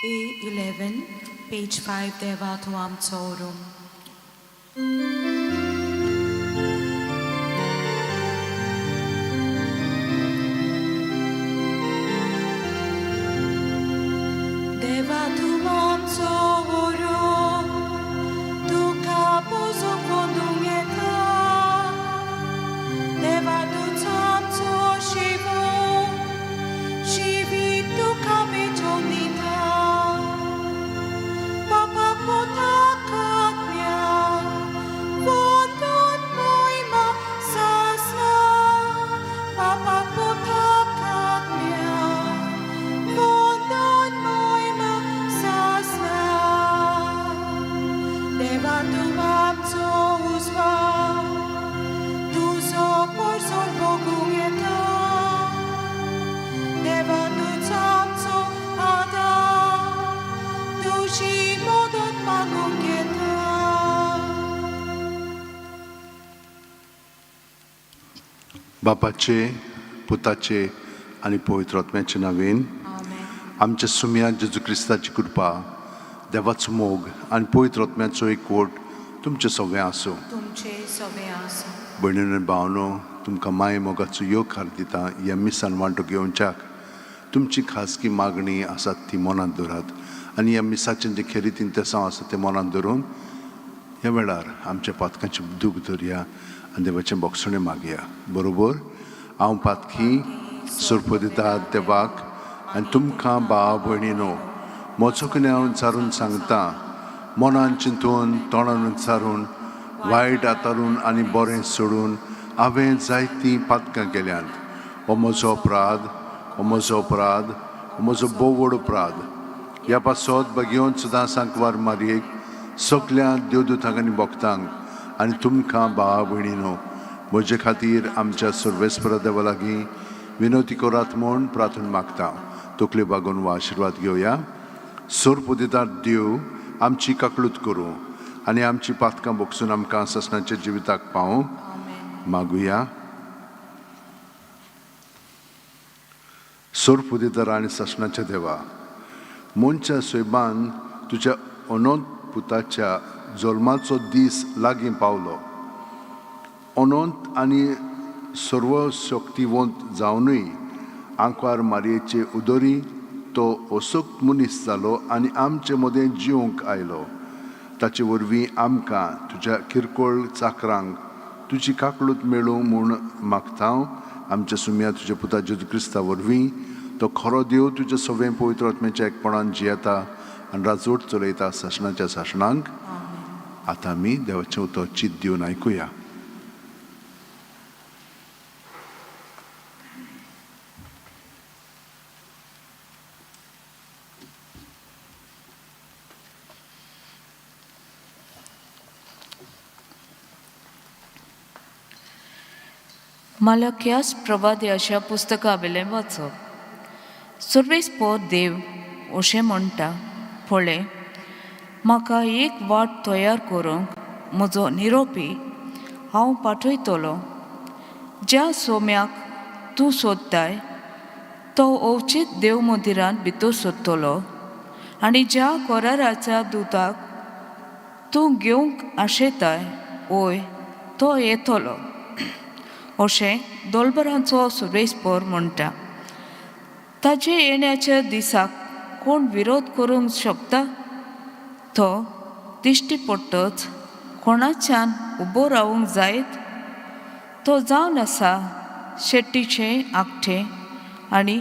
A11, page 5, देवा तूं आमचो ओरूम. देवा तूं आमचो ओरूम, तुका पुजूंक वंदूंक येता. देवा तूंच आमचो शिवो, शिवीत तुका भेटोवन दिता. बापाक पुताक आत्म्याक वंदन महिमा सासणा. बापाक पुताक आत्म्याक वंदन महिमा सासणा. देवा तूं आमचो उजवाड, तुजो परजळ भोगूंक येता. देवा तूंच आमचो आदार, तुजी मदत मागूंक येता. बापाचे, पुताचे आनी पवित्र आत्म्याचे नांवान. आमेन. आमच्या सुमया जेजू क्रिस्ताची कृपा, देवाचो मोग आनी पवित्र आत्म्याचो एकवट तुमचे सगळें आसूं. तुमचे सगळे आसूं. भयणीनो आनी भावनो, तुमकां माय मोगाचो येवकार दिता. ह्या मिसान वांटो घेवच्याक तुमची खाजगी मागणी आसात ती मनांत दवरात आनी ह्या मिसाचें जें खेरीत इंतेसांव आसा तें मनांत धरून ह्या वेळार आमच्या पातकांची दूख धरया आनी देवाचें भोगसणें मागया. बरोबर हांव पातकी सोरपदिता देवाक आनी तुमकां भाव भयणीनो म्हजो हांव विचारून सांगता, मनान चिंतून, तोंडान विचारून, वायट आतारून आनी बरें सोडून हांवें जायतीं पातकां केल्यांत. हो म्हजो अपराध, हो म्हजो अपराध, हो म्हजो भोव व्हड अपराध. ह्या पासत भगेवन सदां सांकवार मारयेक, सगल्या देवदूतांक आनी भक्तांक आनी तुमकां भावा भयणीनो म्हजे खातीर आमच्या सर्वेस्परा देवा लागीं विनवती करात म्हूण प्रार्थना मागता. तकल्यो बागोवन हो आशिर्वाद घेवया. सोरपुदितार देव आमची काकळूत करूं आनी आमची पातकां भोगसून आमकां सासणाच्या जिविताक पावूं. आमेन. मागुया. सोरपुदितार आनी सासणाच्या देवा, मनच्या सैबान तुज्या अनंत पुताच्या जल्माचो दीस लागीं पावलो. अनंत आनी सर्वशक्तिवंत जावनूय आंकवार मारयेचे उदरी तो असक्त मनीस जालो आनी आमचे मदें जिवंक आयलो. ताचे वरवीं आमकां तुज्या किरकोळ चाकरांक तुजी काकळूत मेळूं म्हूण मागता हांव, आमच्या सुमया तुज्या पुता जेजू क्रिस्ता वरवीं. तो खरो देव, तुज्या सगळें पवित्र आत्म्याच्या एकपणान जियेता आनी राजवट चलयता सासणाच्या सासणांक. आतां आमी देवाचें उतर चित दिवन आयकुया. मालक्यास प्रवाद्याच्या पुस्तका वेलें वाचप. सर्वेस्पोर देव अशें म्हणटा, पळय, म्हाका एक वाट तयार करूंक म्हजो निरोपी हांव पाठयतलो. ज्या सोम्याक तूं सोदताय तो अवचीत देव मंदिरांत भितर सोदतलो आनी ज्या कराराच्या दुताक तूं घेवंक आशेताय, ओय, तो येतलो, अशें दोलबरांचो सुरेशपोर म्हणटा. ताचे येण्याच्या दिसाक कोण विरोध करूंक शकता? तो दिश्टी पडटच कोणाच्यान उबो रावूंक जायत? तो जावन आसा शेट्टीचें आगटें आनी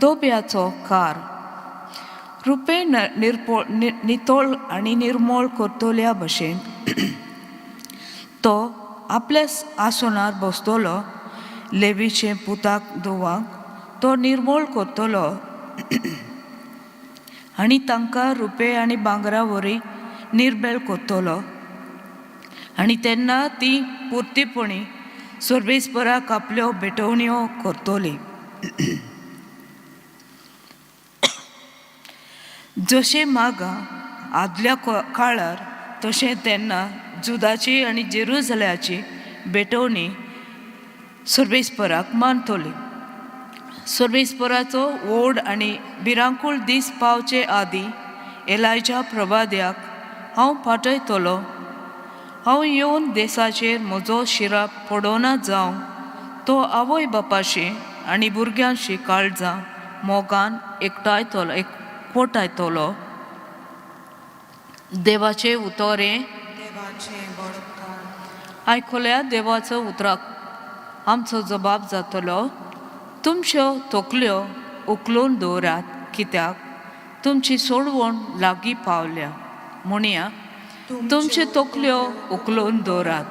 दोब्याचो कार. रुपें निरपो नितळ आनी निर्मळ करतल्या भशेन तो आपल्या आसनार बसतलो. लेवीचे पुताक धुवांक तो निर्मळ करतलो आनी तांकां रुपे आनी भांगरा वरी निर्बेळ करतलो आनी तेन्ना ती पुर्तीपणी सर्वेस्पराक आपल्यो भेटवण्यो करतली. जशें मागां आदल्या काळार, तशें तेन्ना जुदाची आनी जेरुजल्याची भेटवणी सर्वेस्पराक मानतली. सर्वेस्पराचो व्हड आनी भिरांकूळ दीस पावचे आदीं एलायच्या प्रभाद्याक हांव पाठयतलो. हांव येवन देसाचेर म्हजो शिराप पडोना जावं तो आवय बापाशी आनी भुरग्यांशी काळजां मोगान एकठांयतलो एकवटायतलो. देवाचें उतर हें. देवाचें व्हड उपकार. आयकुल्या देवाचो उतराक आमचो जबाब जातलो. तुमच्यो तकल्यो उखलून दवरात कित्याक तुमची सोडवण लागीं पावल्या. म्हणया, तुमच्यो तकल्यो उखलून दवरात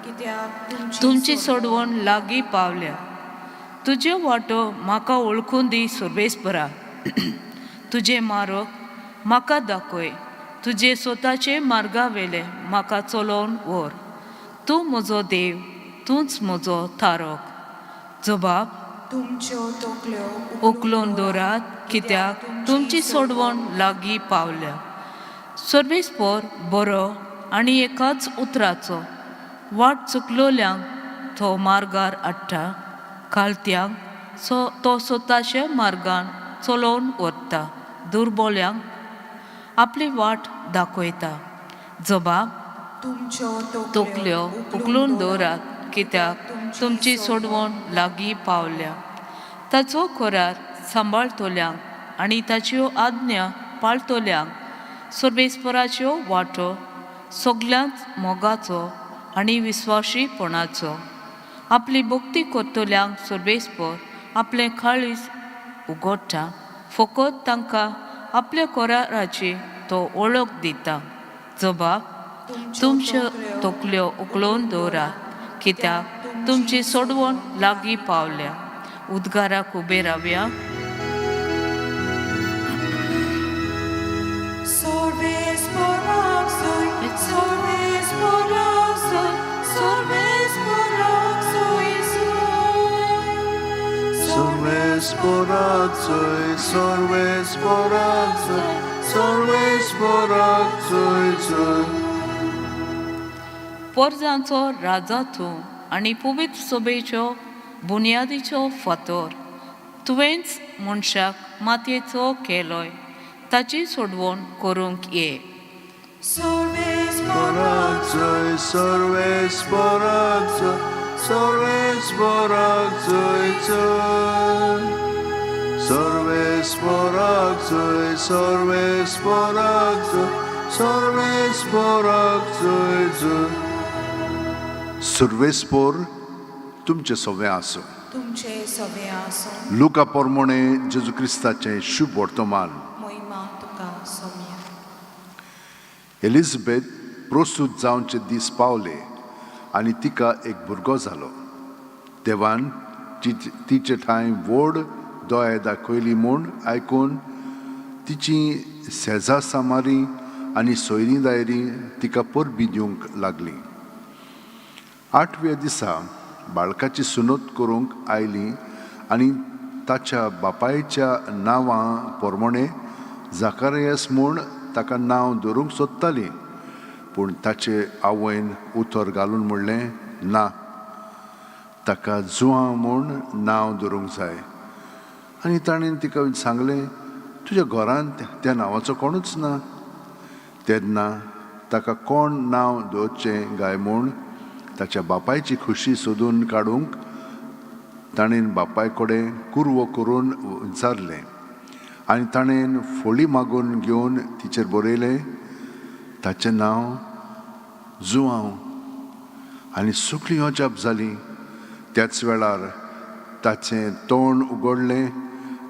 कित्याक तुमची सोडवण लागीं पावल्या. तुज्यो वाटो म्हाका वळखून दी सर्वेस्परा, तुजें मार्ग म्हाका दाखय. तुजे स्वताचे मार्गा वेले म्हाका चलोवन व्हर. तूं म्हजो देव, तूंच म्हजो तारक. जबाब. तुमच्यो तकल्यो उखलून दवरात कित्याक तुमची सोडवण लागीं पावल्या. सर्वेस्पर बरो आनी एकाच उतराचो वाट चुकलोल्यांक तो मार्गार हाडटा, कालत्यांक सो तो स्वताच्या मार्गान चलोवन व्हरता, दुर्बोल्यांक आपली वाट दाखयता. जबाब. तुमच्यो तकल्यो उखलून दवरात कित्याक तुमची सोडवण लागीं पावल्या. ताचो करार सांबाळटल्यांक आनी ताच्यो आज्ञा पाळटल्यांक सर्वेस्पराच्यो वाटो सगल्यांत मोगाचो आनी विस्वाशीपणाचो. आपली भक्ती करतल्यांक सर्वेस्पर आपलें काळीज उगडटा, फकत तांकां आपल्या कराराची तो वळख दिता. जबाब. तुमच्यो तकल्यो उखलून दवरात कित्याक तुमची सोडवण लागीं पावल्या. उद्गाराक उबे रावया. Solves por solves por solves por Sorves porazzoi, sorves porazzoi, sorves porazzoi, zoi. पोरजांचो राजा तूं आनी पवित्र सभेच्यो बुन्यादीचो फातोर. तुवेंच मनशाक मातयेचो केलोय, ताची सोडवण करूंक ये. Solves Porazzoi, sorves porazzoi, sorves porazzoi, zoi. Sorves porazzoi, sorves porazzoi, sorves porazzoi, zoi. सुर्वेस्पोर तुमचें सगळें आसूं. तुमचे सवे आसूं. लुका पोरमोणे जेजू क्रिस्ताचें शुभ वर्तमान. मोहिमा तुका सोम्या. एलिझाबेथ प्रसूत जावचे दीस पावले आनी तिका एक भुरगो जालो. देवान तिचे ठांय व्हड दोळे दाखयली म्हूण आयकून तिची शेजा सामारी आनी सोयरीं दायरीं तिका परबी दिवंक लागली. आठव्या दिसा बाळकाची सुनत करूंक आयली आनी ताच्या बापायच्या नांवा पोरमोणे जाकारियस म्हूण ताका नांव दवरूंक सोदताली. पूण ताचे आवयन उतर घालून म्हणलें, ना, ताका जुआंव म्हूण नांव दवरूंक जाय. आनी ताणें तिका सांगलें, तुज्या घरांत त्या नांवाचो कोणूच ना. तेन्ना ताका कोण नांव दवरचें काय म्हूण ताच्या बापायची खुशी सोदून काडूंक ताणें बापाय कडेन कुरवो करून विचारलें. आनी ताणें फोळी मागून घेवन तिचेर बरयलें, ताचें नांव जुआंव. आनी सगळीं अजाप जालीं. त्याच वेळार ताचें तोंड उगडलें,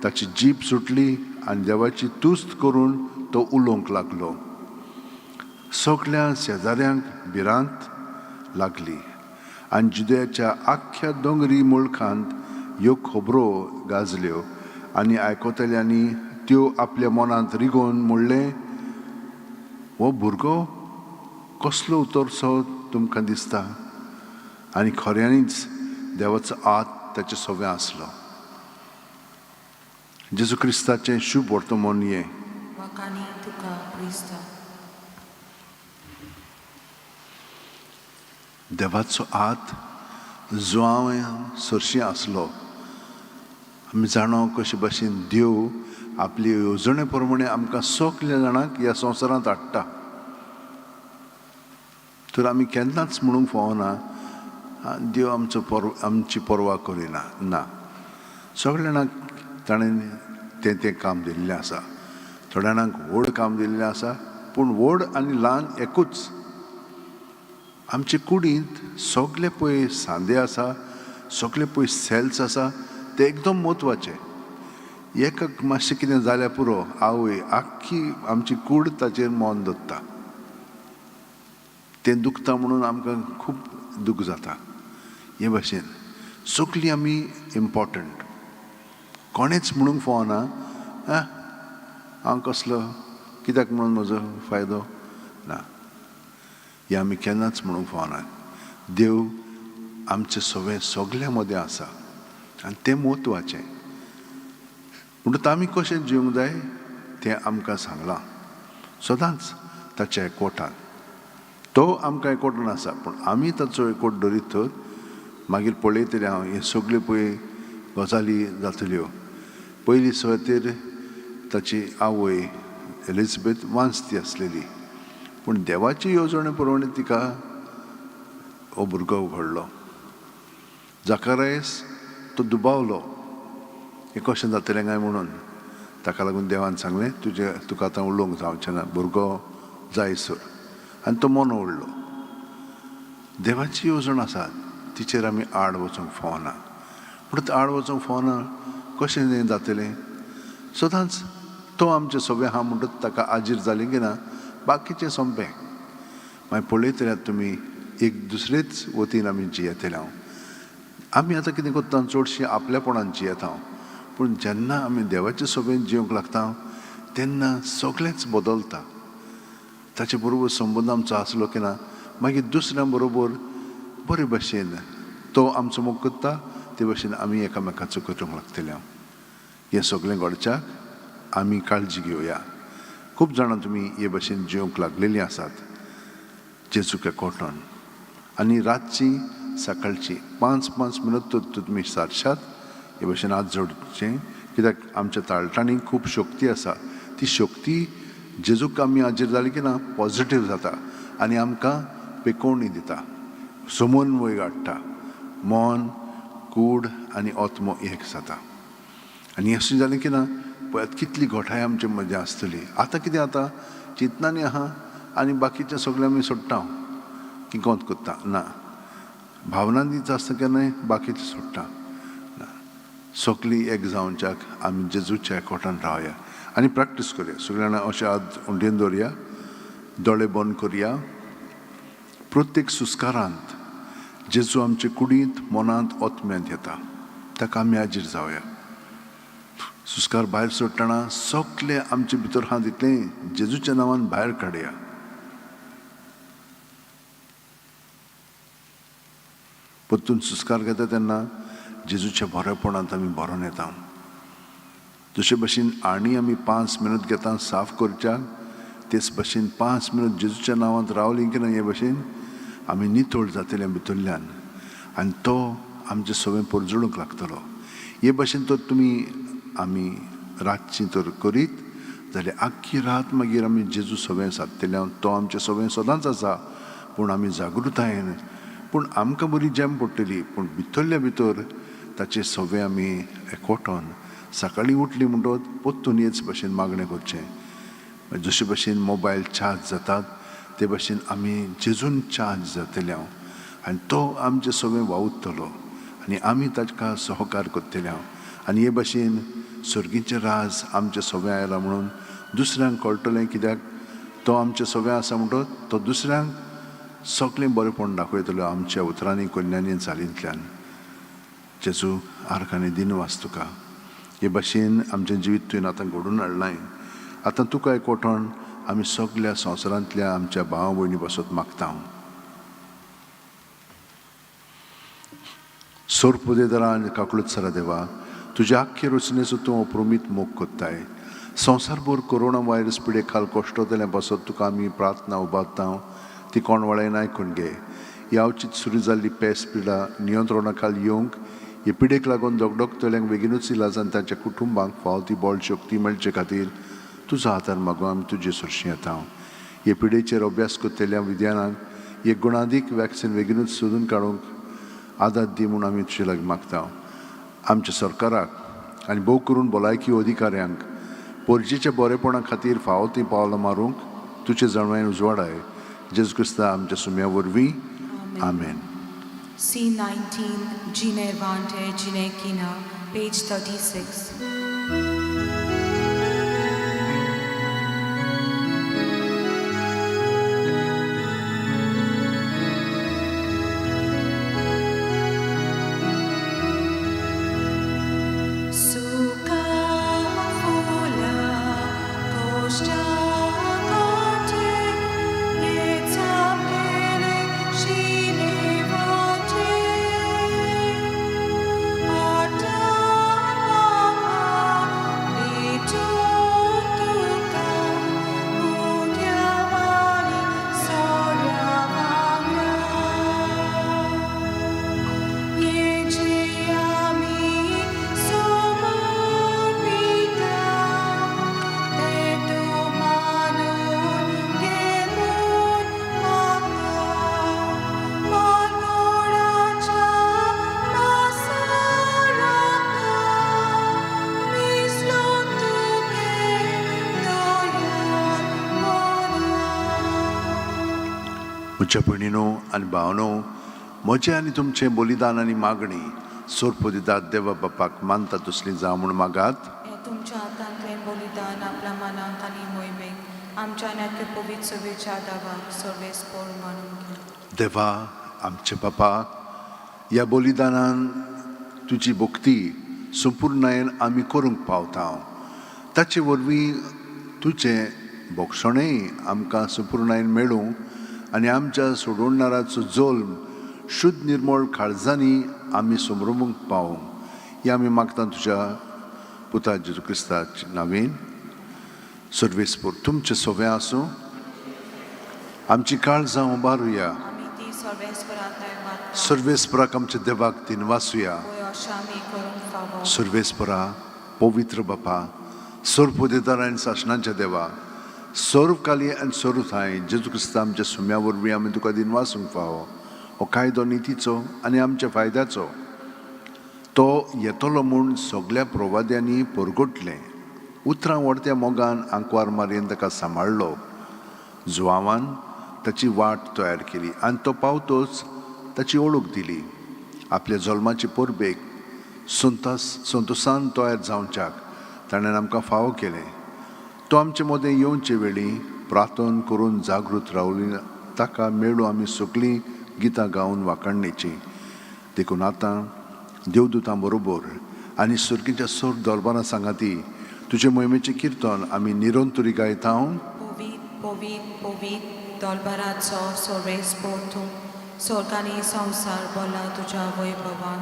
ताची जीब सुटली आनी देवाची तुस्त करून तो उलोवंक लागलो. सगळ्या शेजाऱ्यांक भिरांत लागली आनी जुदयाच्या आख्ख्या दोंगरी मुळखांत ह्यो खबरो गाजल्यो. आनी आयकतल्यांनी त्यो आपल्या मनांत रिगोवन म्हणलें, हो भुरगो कसलो उतरसो तुमकां दिसता. आनी खऱ्यांनीच देवाचो हात ताचे सवें आसलो. जेजू क्रिस्ताचें शुभ वर्तमान हें. वाकानी तुका क्रिस्ता. देवाचो हात जुआंव सरशीं आसलो. आमी जाणो कशे भाशेन देव आपली येवजणे प्रमाणे आमकां सगल्या जाणांक ह्या संवसारांत हाडटा. तर आमी केन्नाच म्हणूंक फावना देव आमचो आमची पर्वा करिना. ना, सगल्या जाणांक ताणें तें तें काम दिल्लें आसा. थोड्या जाणांक व्हड काम दिल्लें आसा, पूण व्हड आनी ल्हान एकूच. आमचे कुडींत सगळे पळय सांदे आसा, सगळे पळय सेल्स आसा, ते एकदम म्हत्वाचे. एका मातशें कितें जाल्यार पुरो, आवय आख्खी आमची कूड ताचेर मन दवरता. तें दुखता म्हणून आमकां खूब दूख जाता. हे भाशेन सगळीं आमी इम्पोर्टंट. कोणेच म्हणूंक फावना हांव कसलो, कित्याक म्हणून म्हजो फायदो ना. हें आमी केन्नाच म्हणूंक फावना. देव आमचे सगळें सगल्या मदें आसा आनी तें म्हत्वाचें. म्हणटकच आमी कशें जिवंक जाय तें आमकां सांगलां सदांच ताच्या एकवटान. तो आमकां एकवटान आसा, पूण आमी ताचो एकवट दवरीत तर मागीर पळयतलें हांव हें सगल्यो पळय गजाली जातल्यो. पयली सुवातेर ताची आवय एलिझाबेथ वांजती आसलेली, पूण देवाची येवजणे प्रमाणे तिका हो भुरगो घडलो. जाकारायस तो दुबावलो हें कशें जातलें काय म्हणून. ताका लागून देवान सांगलें तुजें तुका आतां उलोवंक जावचें ना, भुरगो जायसर. आनी तो मोनो उरलो. देवाची येवजण आसा तिचेर आमी आड वचूंक फावना. पूण आड वचूंक फावना कशें हें जातलें? सदांच तो आमचें सगळें आहा म्हणटच ताका आजीर जालें की ना बाकीचें सोंपें. मागीर पळयतल्यात तुमी एक दुसरेच वतीन आमी जियेतले. हांव आमी आतां कितें करता, चडशीं आपल्यापणान जियेता. पूण जेन्ना आमी देवाचे सभेन जिवंक लागता तेन्ना सगळेंच बदलता. ताचे बरोबर संबंद आमचो आसलो की ना मागीर दुसऱ्या बरोबर बरे भशेन तो आमचो मोग करता ते भशेन आमी एकामेकाचो करूंक लागतले. हांव हें सगळें घडच्याक आमी काळजी घेवया. खूब जाणां तुमी हे भशेन जिवंक लागलेलीं आसात जेजूक एकवटून. आनी रातची सकाळची 5-5 मिनट तर तुमी सारशात हे भशेन हात जोडचें, कित्याक आमच्या ताळटांनी खूब शक्ती आसा. ती शक्ती जेजूक आमी हाजीर जाली की ना पॉजिटीव जाता आनी आमकां पेकोवणी दिता, समन्वय हाडटा. मन, कूड आनी आत्मो एक जाता. आनी अशें जालें की ना पळयात कितली घोटाय आमचे मदें आसतली. आतां कितें जाता, चिंतनांनी आहा आनी बाकीचें सगळें आमी सोडटा, की गोंत करता ना. भावनांनीच आसता केन्नाय बाकीचें सोडटा ना. सगळीं एक जावच्याक आमी जेजूच्या एकवटान रावया आनी प्रॅक्टीस करुया. सगळीं जाणां अशें हात उंडेन दवरया, दोळे बंद करुया. प्रत्येक सुस्कारांत जेजू आमचे कुडींत, मनांत, आत्म्यांत येता, ताका आमी हाजीर जावया. सुस्कार भायर सोडटना सगळे आमचे भितर आहा तितलें जेजूच्या नांवान भायर काडया. परतून सुस्कार घेता तेन्ना जेजूच्या बरेपणांत आमी भरोन येता. जशे भशेन आनी आमी 5 मिनट घेता साफ करच्याक, तेच भशेन 5 मिनट जेजूच्या नांवांत रावलीं की ना हे भशेन आमी नितळ जातले भितरल्यान आनी तो आमचें सगळें परजळूंक लागतलो. हे भशेन तर तुमी आमी रातची तर करीत जाल्यार आख्खी रात मागीर आमी जेजू सगळें सादतले. तो आमचें सगळें सदांच आसा, पूण आमी जागृतायेन, पूण आमकां बरी जेम पडटली, पूण भितरल्या भितर ताचें सगळें आमी एकवटोन सकाळीं उठली म्हणटकच परतून हेच भशेन मागणें करचें. जशे भशेन मोबायल चार्ज जातात ते भशेन आमी जेजून चार्ज जातले हांव आनी तो आमचें सगळें वावुरतलो आनी आमी ताका सहकार करतले हांव. आनी हे भशेन सर्गीचें राज आमचें सगळें आयलां म्हणून दुसऱ्यांक कळटलें, कित्याक तो आमचें सगळें आसा म्हणटकच तो दुसऱ्यांक सगळें बरेंपण दाखयतलो आमच्या उतरांनी, कन्यांनी, चालींतल्यान. जेजू आर्कांनी दिनवास तुका. हे भशेन आमचें जिवीत तुवें आतां घडोवन हाडलां. आतां तुका एकवटण आमी सगल्या संवसारांतल्या आमच्या भाव भयणी पासत मागता. सोरपुदेदरा आनी काकळूत देवा, तुज्या आख्खे रचनेचो तूं अप्रमीत मोग कोत्ताय. संवसारभर कोरोना व्हायरस पिडे खाल कश्टतल्या पासत तुका आमी प्रार्थना उबारता, ती कोण वळेन आयकून घे. ह्या अवचीत सुरू जाल्ली पेस पिडा नियंत्रणा खाल येवंक हे पिडेक लागून दगदगतल्यांक बेगीनूच इलाज आनी तांच्या कुटुंबांक फावो ती बळ शक्ती मेळचे खातीर तुजो हातान मागून आमी तुजे सरशी येता. हे पिडेचेर अभ्यास करतल्या विज्ञानाक एक गुणादीक वॅक्सिन बेगीनूच सोदून काडूंक आदार दी म्हूण आमी तुजे लागीं मागता. आमच्या सरकाराक आनी भोव करून भलायकी अधिकाऱ्यांक पोरजेच्या बरेपणा खातीर फावो तीं पावलां मारूंक तुजे जाणवायेन उजवाडाय. जेजू क्रिस्ता आमच्या सुम्या वरवीं, आमेन. C19, Gine Vante, Gine Kina, page 36. Suka fula koshta kate yetzapele shinevate atama litutuka udyavani soravanga. Yejeyami sumurpita tetu manun gemun maka malgoracha masaraka mislotuke doyan bona. म्हज्या भयणीनो आनी भावनो, म्हजें आनी तुमचें बलिदान आनी मागणी सोरप दितात देवा बापाक मानता तसली जावं म्हूण मागात. हे तुमच्या हातांतलें बलिदान आपल्या मनाक आनी मोहिमेक आमच्या नाक्य पवित्र सभेच्या दावाक सर्वेस्पोर मानून घे. देवा आमचे बापा, ह्या बलिदानान तुजी भक्ती संपुर्णायेन आमी करूंक पावता. ताचे वरवीं तुजें भोगसणेंय आमकां संपुर्णायेन मेळूं आनी आमच्या सोडवणाराचो जल्म शुद्ध निर्मळ काळजांनी आमी समरोवंक पावूं, हें आमी मागता तुज्या पुता जेजू क्रिस्ताच्या नांवेन. सर्वेस्पोर तुमचें सोवें आसूं. आमची काळजां उबारुया. आमी ती सर्वेस्परांत मागता. सर्वेस्पराक आमच्या देवाक दिनवासुया. पळय अशें आमी करूंक फावो. सर्वेस्परा, पवित्र बापा, सर्व आनी सासणाच्या देवा, सर्व काली आनी सर्व थांय जेजू क्रिस्ता आमच्या सुम्या वरवीं आमी तुका दिनवासूंक फावो. हो कायदो नितीचो आनी आमच्या फायद्याचो. तो येतलो म्हूण सगल्या प्रवाद्यांनी परगटलें. उतरां व्हडत्या मोगान आंकवार मारयेन ताका सांबाळ्ळो. जुवांवान ताची वाट तयार केली आनी तो पावतोच ताची ओळख दिली. आपल्या जल्माचे परबेक संतोसान तयार जावच्याक ताणें आमकां फावो केलें. तो आमचे मदें येवचे वेळी प्रार्थन करून जागृत रावली ताका मेळूं आमी सगळीं गितां गावन वाखाणणेचीं. देखून आतां देवदूतां बरोबर आनी सुर्गीच्या सोर दरबारां सांगाती तुजे मोहिमेचें किर्तन आमी निरंतरी गायता. पवीत पवीत पवीत दलबाराचो सर्वेस्पोर तूं, स्वर्गांनी संवसार भरला तुज्या वैभवान.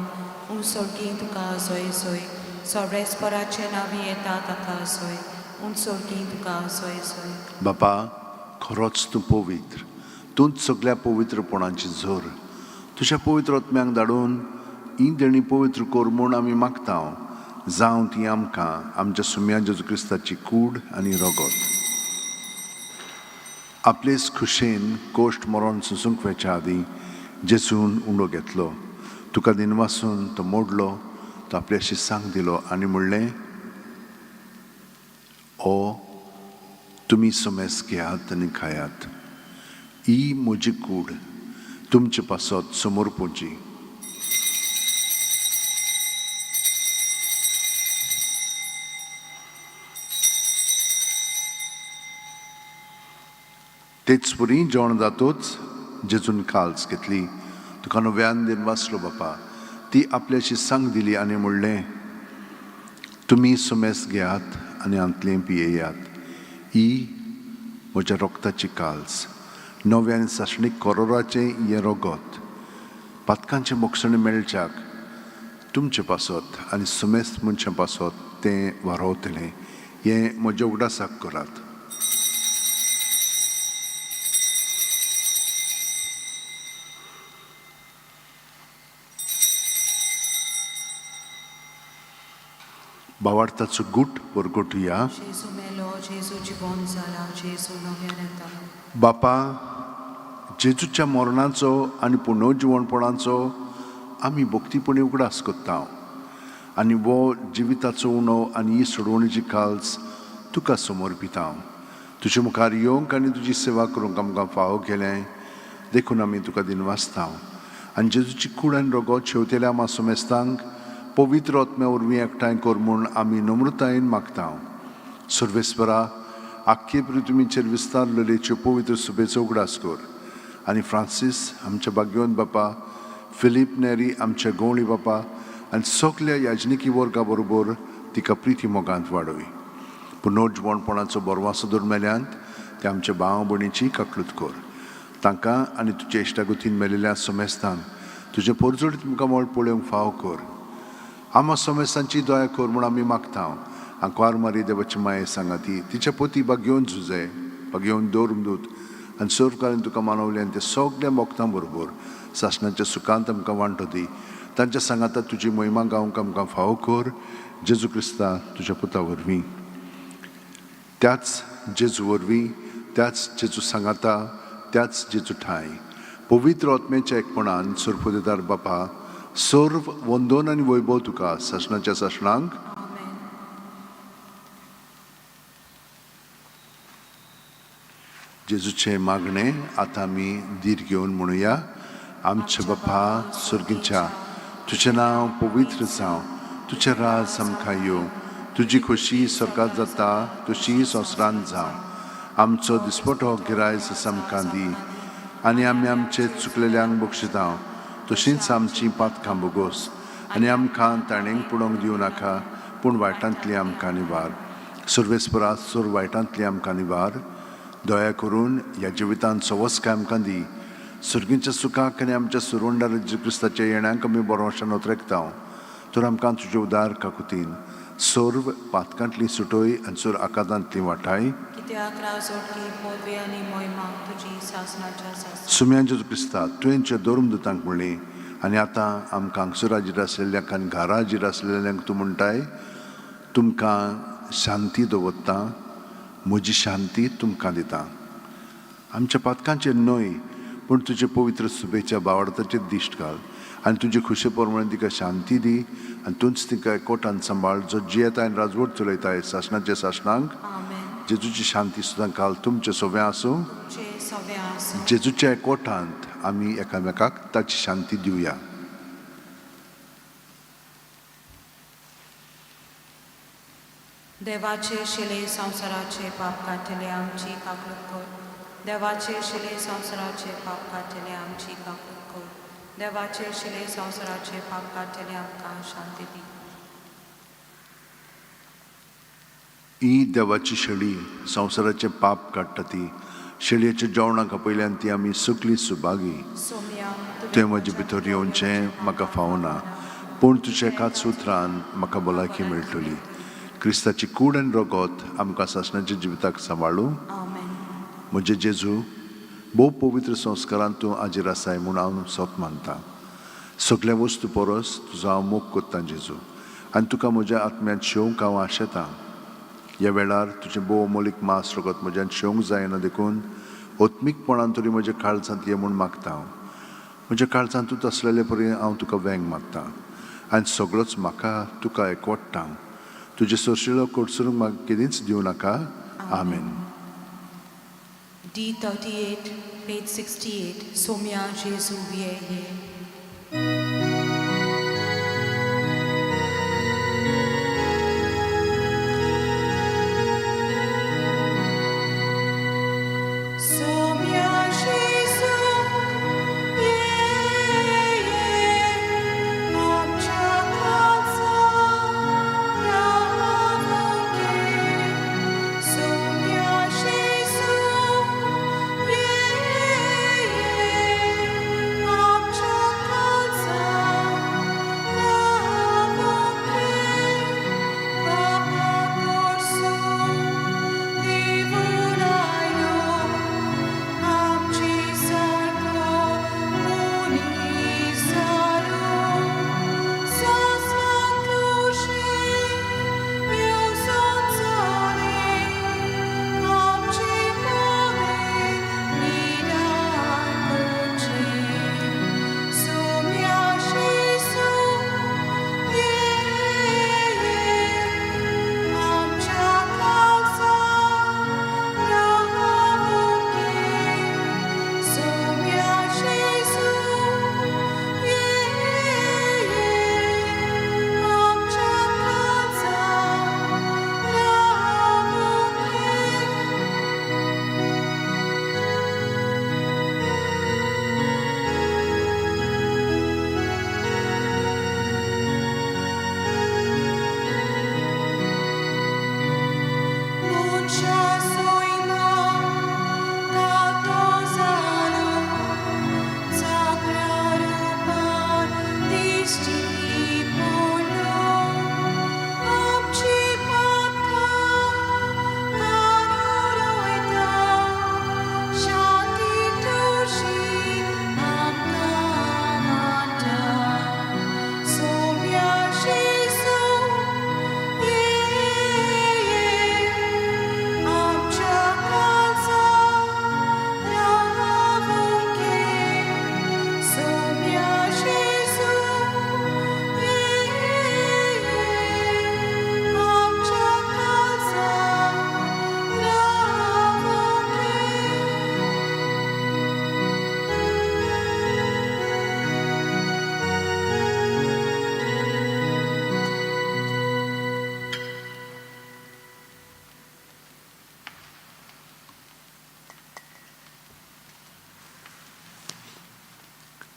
उं स्वर्गी तुका जय जय. सर्वेस्पराचें नांवी येता ताका जय. उं स्वर्गी तुका जय जय. बापा, खरोच तूं पवित्र, तूंच सगल्या पवित्रपणाची जोर. तुज्या पवित्र आत्म्यांक धाडून ही देणी पवित्र कर म्हूण आमी मागता. जावं ती आमकां आमच्या सुम्या जेजू क्रिस्ताची कूड आनी रगत. आपलेच खुशेन कोश्ट मरण सोसूंक वचच्या आदीं जेजून उंडो घेतलो, तुका दिनवासून तो मोडलो, तो आपल्याशी सांग दिलो आनी म्हणलें, ओ तुमी समेस घेयात आनी खायात. ही म्हजी कूड तुमचे पासत समर्पूची. तेच परी जेवण जातोच जेजून काल्स घेतली, तुका नव्यान दिन वाचलो बापा, ती आपल्याशी सांग दिली आनी म्हणलें, तुमी सुमेस घेयात आनी हांतलें पियेयात. ही म्हज्या रोगताची काल्स, नव्या आनी सासणीक करोराचें हें रगत पातकांचें मोक्षण मेळच्याक तुमचे पासत आनी सुमेस्त मनशां पासत तें वारोवतलें. हें म्हज्या उगडासाक करात. बावार्थाचो गूट परगटुया. जेजू मेलो, जेजू जिवोन जाला, जेजू नव्यान येता. बापा, जेजूच्या मरणाचो आनी पुनर्जिवणपणाचो आमी भक्तीपणी उगडास करता आनी हो जिविताचो उणो आनी ही सोडवणीची काल्स तुका समर्पिता. तुजे मुखार येवंक आनी तुजी सेवा करूंक आमकां फावो केलें देखून आमी तुका दिनवासता. आनी जेजूची कूड आनी रगत शेवतेल्या आमा समेस्तांक पवित्र आत्म्या वरवीं एकठांय कर म्हूण आमी नम्रतायेन मागता. सर्वेस्परा, आख्खे पृथ्वीचेर विस्तारलेलेच्यो पवित्र सुबेचो उगडास कर आनी फ्रांसीस आमच्या भाग्यवंत बापा, फिलीप नेरी आमच्या गवळी बापा आनी सगल्या याजनिकी वर्गा बरोबर तिका प्रिती मोगांत वाडय. पुनर्जिवणपणाचो बरवासो दवर मेल्यांत ते आमच्या भाव भयणीची काकलूत कर. तांकां आनी तुज्या इश्टागतीन मेलेल्या समेस्तांक तुजें परजळीत मुखामळ पळोवंक फावो कर. आमा समेस्तांची दया कर म्हूण आमी मागता. आंकवार मारी देवाची माये सांगाती, तिच्या पती भाग्योवन झुजे, भाग्योवन दवरून आनी सर्वकालीन तुका मानवले आनी ते सगल्या मोगतां बरोबर सासणाच्या सुखांत आमकां वांटो दी. तांच्या सांगाता तुजी महिमा गावंक आमकां फावो कर, जेजू क्रिस्ता तुज्या पुता वरवीं. त्याच जेजू वरवीं, त्याच जेजू सांगाता, त्याच जेजू ठांय, पवित्र आत्म्याच्या एकपणान सर्वदेदार बापा, सर्व वंदन आनी वैभव तुका सासणाच्या सासणांक. आमेन. जेजूचें मागणें आतां आमी धीर घेवन म्हणुया. आमच्या बापा सर्गीच्या, तुजें नांव पवित्र जावं, तुजें राज आमकां येवं, तुजी खोशी स्वर्गात जाता तशी संवसारांत जावं. आमचो दिसपटो गिरायस आमकां दी आनी आमी आमचे चुकलेल्यांक बक्षिता तशींच आमची पातकां बोगोस आनी आमकां ताणेंक पुडोवंक दिवं नाका, पूण वायटांतली आमकां निवार. सर्वेस्परा, सोर वायटांतली आमकां निवार. दया करून ह्या जिवितांत सवस्काय आमकां दी. सर्गीच्या सुखाक आनी आमच्या सुरवंडार जेजू क्रिस्ताच्या येण्याक आमी बरोवशान ओतरेकता. तर आमकां तुजे उदार काकुतीन सर्व पातकांतली सुटय आनी सर्व आकादांतली वाटाय. कित्याक राजवटकी, पदवी आनी मोहिमा तुजी सासणाच्या सासणाक. सुम्यान जेजू क्रिस्ता, तुवें धर्मदूतांक म्हणली आनी आतां आमकां हांगसर हाजीर आसलेल्यांक आनी घरा हाजीर आसलेल्यांक तूं म्हणटाय, तुमकां शांती दवरता, म्हजी शांती तुमकां दिता. आमच्या पातकांचेर न्हय, पूण तुजे पवित्र सुबेच्या बावडताचेर दिश्ट घाल आनी तुजे खुशे प्रमाणे तिका शांती दी आनी तूंच तिका कोटान सांबाळ, जो जियेता आनी राजवट चलयताय सासणाच्या सासणांक. आमेन. जेजूची शांती सुद्दां काल तुमचें सोवें आसूं. तुमचे सवे आसूं. जेजूच्या कोटांत आमी एकामेकाक ताची शांती दिवया. देवाचे शिले, संवसाराचे पाप काडटले, आमची काकूत कर. देवाचे शिले, संवसाराचे पाप काडटले, आमची काकूत कर. देवाचे शिले, संवसाराचे पाप काडटले, आमकां शांती दी. ही देवाची शेळी, संवसाराचें पाप काडटा ती. शेळयेच्या जेवणाक आपयल्यान ती आमी सगळीं सुभागी. सोम्या, तुवें म्हजे भितर येवचें म्हाका फावना, पूण तुज्या एकाच उतरान म्हाका भलायकी मेळटली. क्रिस्ताची कूड आनी रगत आमकां सासणाच्या जिविताक सांबाळूं. आमेन. म्हजे जेजू, भोव पवित्र संस्कारान तूं हाजीर आसाय म्हूण हांव सोत मानता. सगल्या वस्तू परस तुजो हांव मोग कोत्तां जेजू, आनी तुका म्हज्या आत्म्यांत शेवंक हांव आशेतां. ह्या वेळार तुजें भोव अमोलीक मास रगत म्हज्यान शेवंक जायना, देखून आत्मीकपणान तरी म्हज्या काळजांत ये म्हूण मागता हांव. म्हज्या काळजांत तूं आसलेले परी हांव तुका वेंग मारता आनी सगळोच म्हाका तुका एकवटता. तुजें सोरशिलो कोटसरूंक म्हाका केदींच दिवं नाका. आमेन. D38, page 68, Somya Jesu ये ये. Somya Jesu ye ye, आमच्या काळजा रावके. Somya Jesu ye ye, आमच्या काळजा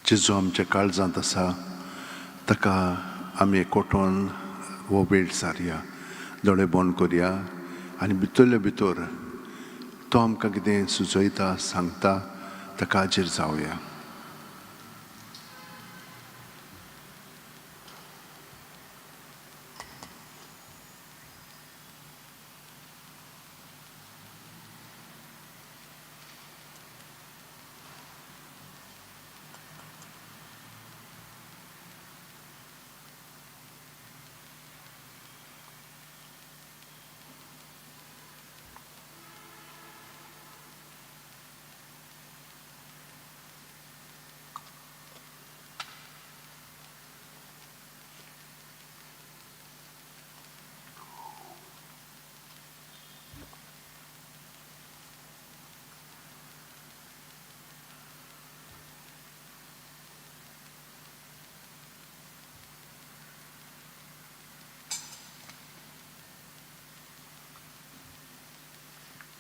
जेजू आमच्या काळजांत आसा ताका आमी एकवटून हो वेळ सारया, दोळे बंद करया आनी भितरले भितर तो आमकां कितें सुचयता सांगता ताका हाजीर जावया.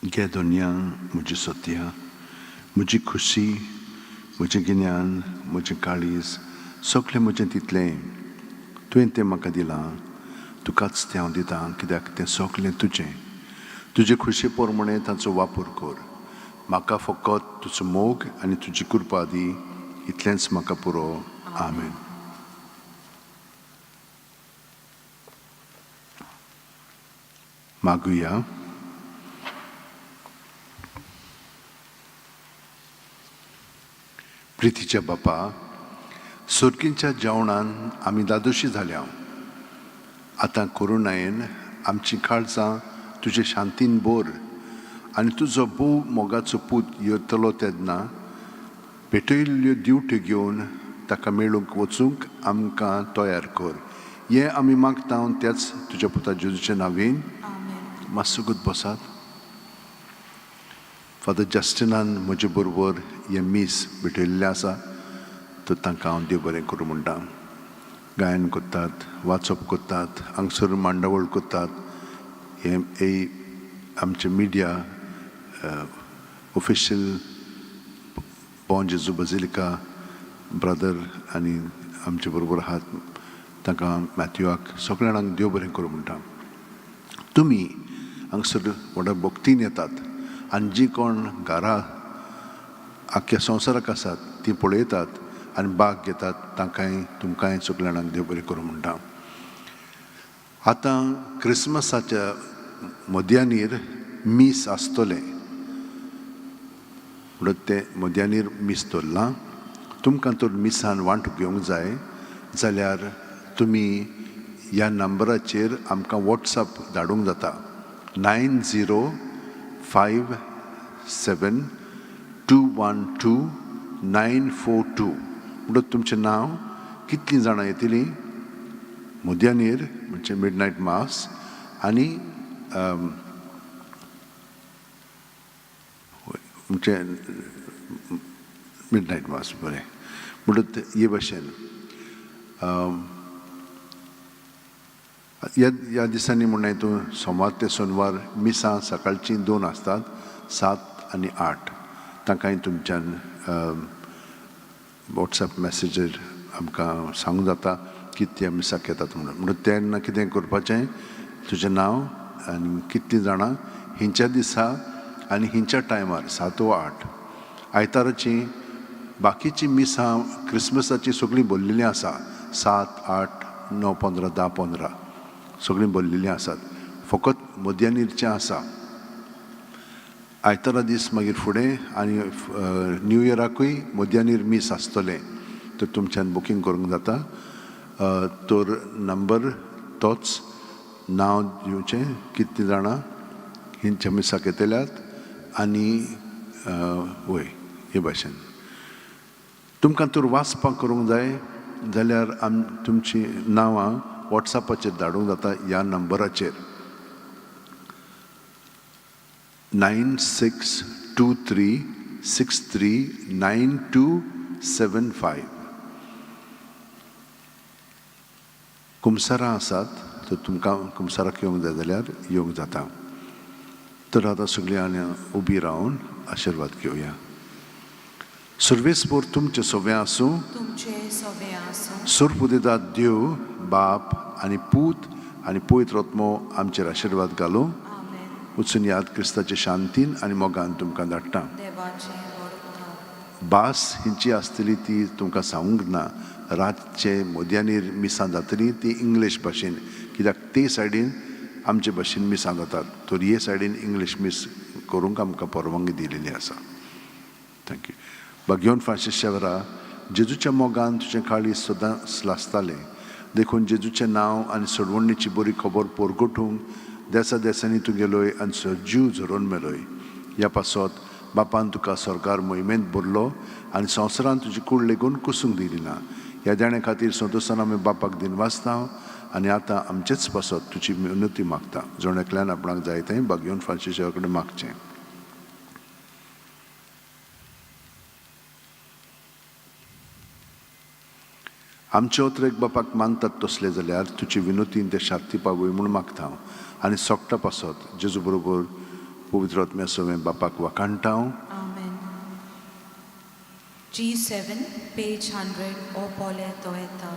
घे दुनिया म्हजी सत्या, म्हजी खुशी, म्हजें गिन्यान, म्हजें काळीज, सगळें म्हजें तितलें तुवें तें म्हाका दिलां, तुकाच तें हांव दितां कित्याक तें सगळें तुजें. तुजे खुशी प्रमाणें ताचो वापर कर. म्हाका फकत तुजो मोग आनी तुजी कृपा दी, इतलेंच म्हाका पुरो. आमेन. मागुया. प्रितीच्या बापा, सुर्कींच्या जेवणान आमी दादोशी जाल्या. आतां करुणायेन आमची काळजां तुजे शांतीन भर आनी तुजो भोव मोगाचो पूत येतलो तेन्ना पेटयल्ल्यो दिवट्यो घेवन ताका मेळूंक वचूंक आमकां तयार कर. हें आमी मागता त्याच तुज्या पुता जेजूच्या नांवेन. मातसो बसात. फादर जस्टिनान म्हजे बरोबर हें मीस भेटयल्लें आसा तर तांकां हांव देव बरें करूं म्हणटा. गायन करतात, वाचप करतात, हांगसर मांडावळ करतात. हें आमचें media official Bom Jesus Basilica brother आनी आमचे बरोबर आहात तांकां मॅथ्यूआक सगळ्या जाणांक देव बरें करूं म्हणटा. तुमी हांगसर व्हडा भक्तीन येतात आनी जी कोण घरा आख्ख्या संवसाराक आसात ती पळयतात आनी बाग घेतात तांकांय तुमकांय सगळ्या जाणांक देव बरें करूं म्हणटा. आतां क्रिसमसाच्या मध्यानीर मीस आसतलें म्हणून तें मध्यानीर मीस दवरलां. तुमकां तर मिसान वांटो घेवंक जाय जाल्यार तुमी ह्या नंबराचेर आमकां वॉट्सएप धाडूंक जाता. 9057 212 942. म्हणटच तुमचें नांव, कितलीं जाणां येतलीं मध्यानीर म्हणजे मिडनायट मास आनी म्हणजे मिडनायट मास. बरें, म्हणटच हे भाशेन ह्या ह्या दिसांनी म्हणून तूं सोमार ते सोनवार मिसां सकाळचीं 2 आसतात, 7 आनी 8. तांकांय तुमच्यान वॉट्सएप मॅसेजीर आमकां सांगूंक जाता की त्या मिसाक येतात म्हणून. म्हणून तेन्ना कितें करपाचें, तुजें नांव आनी कितलीं जाणां हिंच्या दिसा आनी हिंच्या टायमार 7 वा 8. आयताराची बाकीचीं मिसां क्रिसमसाचीं सगळीं भरलेलीं आसा. 7, 8, 9, 15, 10, 15 सगळीं भरलेलीं आसात. फकत मध्यानीरचें आसा. आयतारा दीस मागीर फुडें आनी न्यू इयराकूय मध्यानीर मीस आसतलें तर तुमच्यान बुकींग करूंक जाता. तर नंबर तोच, नांव दिवचें, कितलीं जाणां हिंच्या मिसाक येतल्यात आनी वय हे भाशेन. तुमकां तर वाचपाक करूंक जाय जाल्यार आम तुमचीं नांवां वॉट्सएपाचेर धाडूंक जाता ह्या नंबराचेर 9623 63 9275. कुमसारां आसात तर तुमकां कुमसाराक येवंक जाय जाल्यार येवंक जाता. तर आतां सगळीं आनी उबी रावन आशिर्वाद घेवया. सर्वेस्पोर तुमचें सवें आसूं. तुमचे सवे आसूं. सोरपुदेदात देव बाप आनी पूत आनी पवित्र आत्मो आमचेर आशिर्वाद घालूं. आमेन. वचून याद क्रिस्ताचे शांतीन आनी मोगान तुमकां धाडटा. देवाचे व्हड उपकार. भास हिंची आसतली ती तुमकां सांगूंक ना. रातचे मोदयांनी मिसां जातली ती इंग्लीश भाशेन, कित्याक ते सायडीन आमचे भाशेन मिसां जातात, तर हे सायडीन इंग्लीश मीस करूंक आमकां परवानगी दिलेली आसा. Thank you. बागयोन फ्रांसीस शेवरा, जेजूच्या मोगान तुजें काळीज सदांच लासतालें, देखून जेजूचें नांव आनी सोडवणीची बरी खबर पोरगोटूंक देसा देसांनी तूं गेलोय आनी सजीव झरोवन मेलोय. ह्या पासत बापान तुका सरकार मोहिमेंत भरलो आनी संवसारान तुजी कूड लेगून कुसूंक दिली ना. ह्या देण्या खातीर संतोशान आमी बापाक दिनवासता आनी आतां आमचेच पासत तुजी विनती मागता. जण एकल्यान आपणाक जाय तें बागयोन फ्रांसीस कडेन मागचें. आमचे ओतरेक बापाक मानतात तसले जाल्यार तुजी विनोतीन ते शांती पावय म्हूण मागता हांव आनी सोकटा पासत जेजू बरोबर पवित्र आत्म्या सवें बापाक वाखाणटा हांव. आमेन. G7, page 100, ओ पोले तो येता.